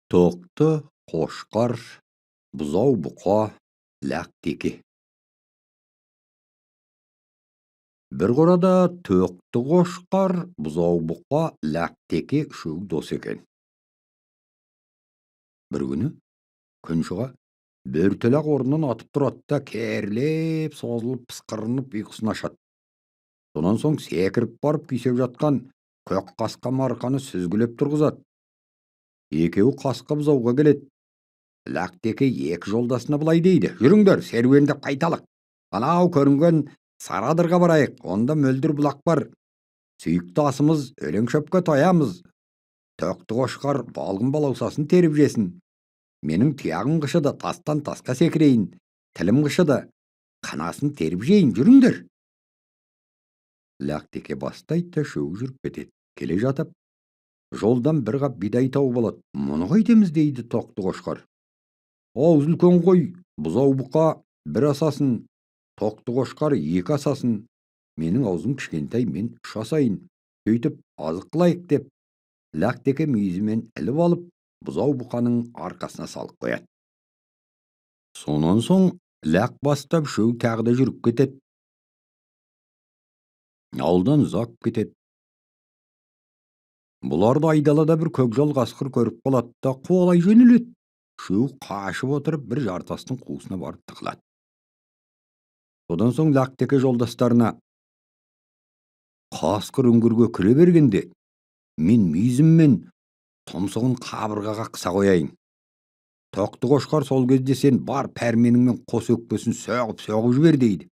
Тоқты қошқар, бұзау бұқа, лақ теке. Бір қорада тоқты қошқар, бұзау бұқа, лақ теке үшеуі дос екен. Бір күні күн шыға бөртелақ орнынан атып тұрады да керіліп, созылып, пысқырынып ұйқысын ашады. Сонан соң секіріп барып күйсеп жатқан көк қасқа марқаны сүзгілеп тұрғызады. Екеуі қасқа бұзауға келеді. Лақ теке екі жолдасына былай дейді: жүріңдер, серуендеп қайталық. Анау көрінген Сарадырға барайық, онда мөлдір бұлақ бар. Сүйікті асымыз өлең шөпке тоямыз. Тоқты қошқар балғын балаусасын теріп жесін. Менің тұяғым қышыды, тастан тасқа секірейін. Тілім қышыды, қанасын теріп жейін, жүріңдер. Лақ теке бастайды да үшеуі жүріп кетеді. Келе жатып, жолдан бір қап бидай тауып алады. Мұны қайтеміз, дейді тоқты қошқар. Ауыз үлкен ғой, бұзау бұқа бір асасын, тоқты қошқар екі асасын. Менің аузым кішкентай, мен үш асайын. Сөйтіп азық қылайық деп, лақ теке мүйізімен іліп алып, бұзау бұқаның арқасына салып қояды. Сонан соң лақ бастап үшеуі тағы да жүріп кетеді. Ауылдан ұзап кетеді. Бұларды айдалада бір көкжал қасқыр көріп қалады да қуалай жөнеледі. Үшеуі қашып отырып бір жартастың қуысына барып тығылады. Содан соң лақ теке жолдастарына: қасқыр үңгірге кіре бергенде мен мүйізіммен тұмсығын қабырғаға қыса қояйын. Тоқты қошқар, сол кезде сен бар пәрменіңмен қос өкпесін соғып-соғып жібер, дейді.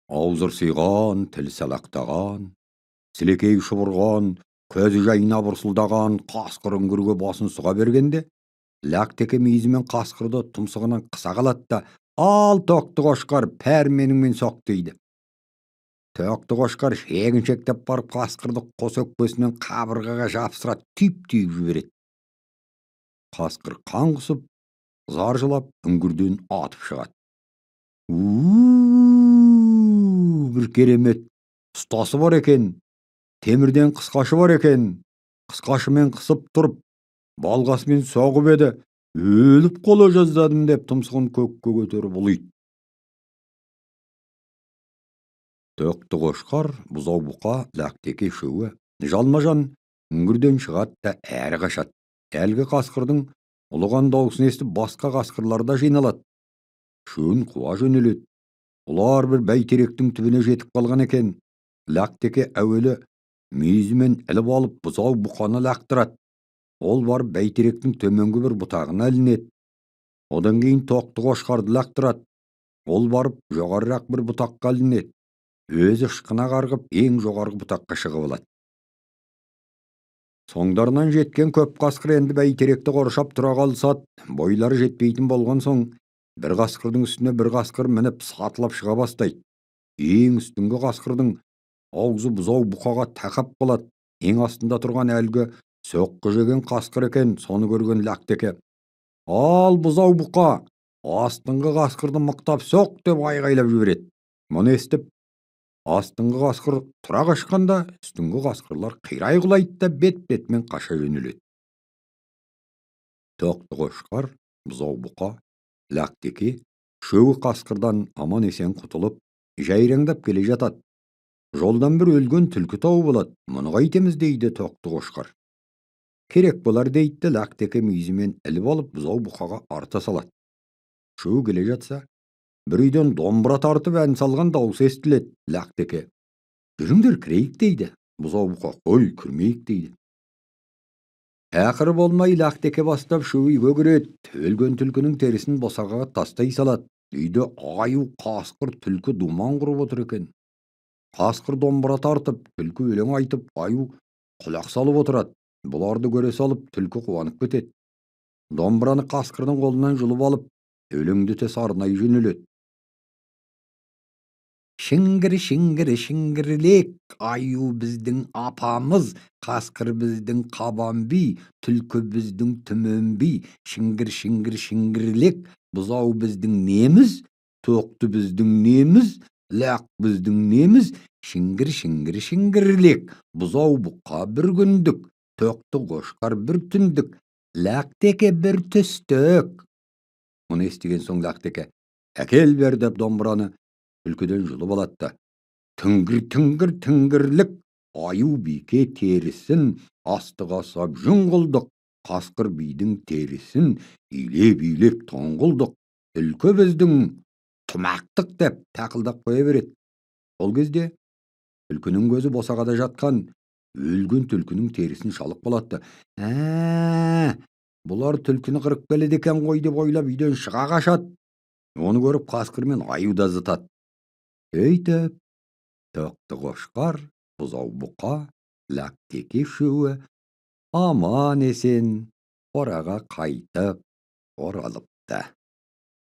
Аузы ырсиған, тілі салақтаған, сілекейі шұбырған, көзі жайнап ырсылдаған қасқыр үңгірге басын сұға бергенде, лақ теке мүйізімен қасқырды тұмсығынан қыса қалады да, ал тоқты қошқар, пәрменіңмен соқ, дейді. Тоқты қошқар шегіншектеп барып қасқырды қос өкпесінен қабырғаға жапсыра түйіп-түйіп жібереді. Қасқыр қан құсып, зар жылап, үңгірден атып шығады. У-у-у, бір керемет ұстасы бар екен, темірден қысқашы бар екен. Қысқашымен қысып тұрып, балғасымен соғып еді, өліп қала жаздадым деп тұмсығын көкке көтеріп ұлиды. Тоқты қошқар, бұзау бұқа, лақ теке үшеуі жалма-жан үңгірден шығады да әрі қашады. Әлгі қасқырдың ұлыған дауысын естіп басқа қасқырлар да жиналады. Үшеуін қуа жөнеледі. Бұлар бір бәйтеректің түбіне жетіп қалған екен. Лақ теке әуелі мүйізімен іліп алып бұзау бұқаны лақтырады. Ол барып бәйтеректің төменгі бір бұтағына ілінеді. Одан кейін тоқты қошқарды лақтырады. Ол барып жоғарырақ бір бұтаққа ілінеді. Өзі ышқына қарғып ең жоғарғы бұтаққа шығып алады. Соңдарынан жеткен көп қасқыр енді бәйтеректі қоршап тұра қалсады. Бойлары жетпейтін болған соң бір қасқырдың үстіне бір қасқыр мініп сатылап шыға бастайды. Ең үстіңгі қасқырдың аузы бұзау бұқаға тақап қалады. Ең астында тұрған әлгі соққы жеген қасқыр екен. Соны көрген лақ теке: ал бұзау бұқа, астыңғы қасқырды мықтап соқ, деп айғайлап жібереді. Мұны естіп астыңғы қасқыр тұра қашқанда үстіңгі қасқырлар қирай құлайды да бет-бетімен қаша жөнеледі. Тоқты қошқар, бұзау бұқа, лақ теке үшеуі қасқырдан аман-есен құтылып, жайраңдап келе жатады. Жолдан бір өлген түлкі тауып алады. Мұны қайтеміз, дейді тоқты қошқар. Керек болар, дейді лақ теке мүйізімен іліп алып бұзау бұқаға арта салады. Үшеуі келе жатса, бір үйден домбыра тартып ән салған дауыс естіледі. Лақ теке: жүріңдер, кірейік, дейді. Бұзау бұқа: қой, кірмейік, дейді. Ақыры болмай лақ теке бастап үшеуі үйге кіреді. Өлген түлкінің терісін босағаға тастай салады. Үйде аю, қасқыр, түлкі думан құрып отыр екен. Қасқыр домбыра тартып, түлкі өлең айтып, аю құлақ салып отырады. Бұларды көре салып, түлкі қуанып кетеді. Домбыраны қасқырдың қолынан жұлып алып, өлеңдете сарнай жөнеледі. Шіңгір, шіңгір, шіңгірлек, аю біздің апамыз, қасқыр біздің қабан би, түлкі біздің түмен би, шіңгір, шіңгір, шіңгірлек, бұзау біздің неміз, тоқты біздің неміз, лақ біздің неміз, шіңгір, шіңгір, шіңгірлек, бұзау бұқа бір күндік, Тоқты қошқар бір түндік, Лақтеке бір түстік. Мұны естіген соң Лақтеке: «Әкел бер», – деп домбыраны түлкіден жұлып алады да: «Түңгір, түңгір, түңгірлік, аю бике терісін астыға сап жүн қылдық, қасқыр бидің терісін илеп-илеп тон қылдық, түлкі біздің тұмақтық», – деп тақылдап қоя береді. Сол кезде түлкінің көзі босағада жатқан өлген түлкінің терісін шалып қалады. «Ә, бұлар түлкіні қырып келеді екен ғой», – деп ойлап, үйден шыға қашады. Оны көріп, қасқыр мен аю да зытады. Сөйтіп, тоқты қошқар, бұзау бұқа, Лақтеке үшеуі аман-есен қораға қайтып оралыпты.